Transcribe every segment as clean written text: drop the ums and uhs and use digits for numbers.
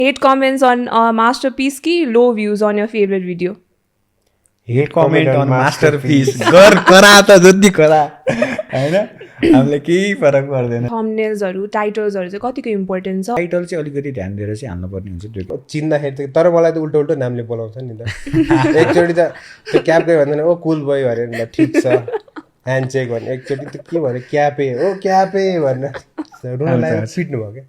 Hate comments on Masterpiece ki low views on your favorite video. Hate comment on Masterpiece. गर करा त जति करा हैन हामीले केही फरक पर्दैन. Thumbnailsहरू, titlesहरू चाहिँ कतिको इम्पोर्टेन्ट छ? टाइटल चाहिँ अलिकति ध्यान दिएर चाहिँ हाल्नुपर्ने हुन्छ त्यो. चिन्दाखेरि त तर मलाई त उल्टो उल्टो नामले बोलाउँछ नि त. एकचोटि त त्यो क्याप गयो भन्दैन ओ कुल भयो अरे ल ठिक छ ह्यान्डचेक भन्ने एकचोटि त के भन्यो क्यापे ओ क्यापे भनेर रुन लाग्यो पिट्नु भयो क्या.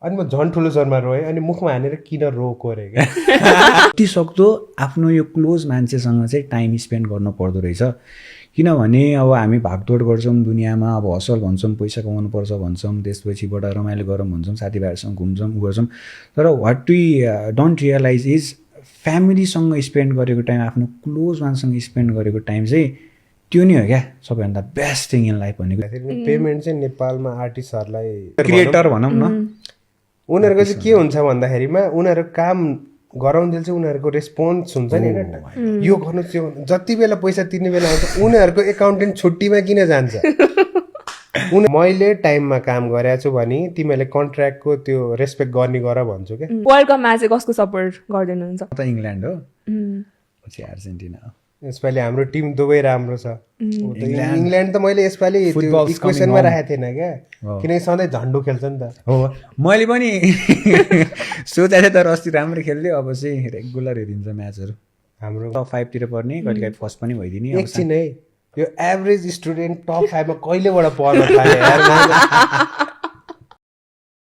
अनि म झन् ठुलो स्वरमा रोएँ अनि मुखमा हानेर किन रोको अरे क्या. जति सक्दो आफ्नो यो क्लोज मान्छेसँग चाहिँ टाइम स्पेन्ड गर्नु पर्दो रहेछ. किनभने अब हामी भागदौड गर्छौँ दुनियाँमा, अब हसल भन्छौँ, पैसा कमाउनु पर्छ भन्छौँ, त्यसपछिबाट रमाइलो गरौँ भन्छौँ, साथीभाइहरूसँग घुम्छौँ उ गर्छौँ. तर what we don't realize is फ्यामिलीसँग स्पेन्ड गरेको टाइम, आफ्नो क्लोज वानसँग स्पेन्ड गरेको टाइम चाहिँ त्यो नै हो क्या सबैभन्दा बेस्ट थिङ इन लाइफ भनेको. पेमेन्ट चाहिँ नेपालमा आर्टिस्टहरूलाई क्रिएटर भनौँ न, उनीहरूको चाहिँ के हुन्छ भन्दाखेरिमा उनीहरू काम गराउन्जेल चाहिँ उनीहरूको रेस्पोन्स हुन्छ नि होइन. यो गर्नु त्यो जति बेला पैसा तिर्ने बेला आउँछ उनीहरूको एकाउन्टेन्ट छुट्टीमा किन जान्छ. मैले टाइममा काम गरेको छु भने तिमीहरूले कन्ट्र्याक्टको त्यो रेस्पेक्ट गर्ने गर भन्छु क्या. वर्ल्ड कपमा चाहिँ कसको सपोर्ट गर्दैन हुन्छ? त इङ्ल्यान्ड हो, पछि अर्जेन्टिना हो. यसपालि हाम्रो टिम दुवै राम्रो छ. इङ्ल्यान्ड त मैले यसपालि इक्वेसनमा राखेको थिएन क्या, किनकि सधैँ झन्डु खेल्छ नि त. हो मैले पनि सोचेको थिएँ तर अस्ति राम्रो खेल्थ्यो. अब चाहिँ रेगुलर हेरिन्छ म्याचहरू. हाम्रो टप 5 तिर पर्ने, कहिलेकाहीँ फर्स्ट पनि भइदिने. एकछिन है, यो एभरेज स्टुडेन्ट टप 5 मा कहिलेबाट पर्न थाल्यो यार.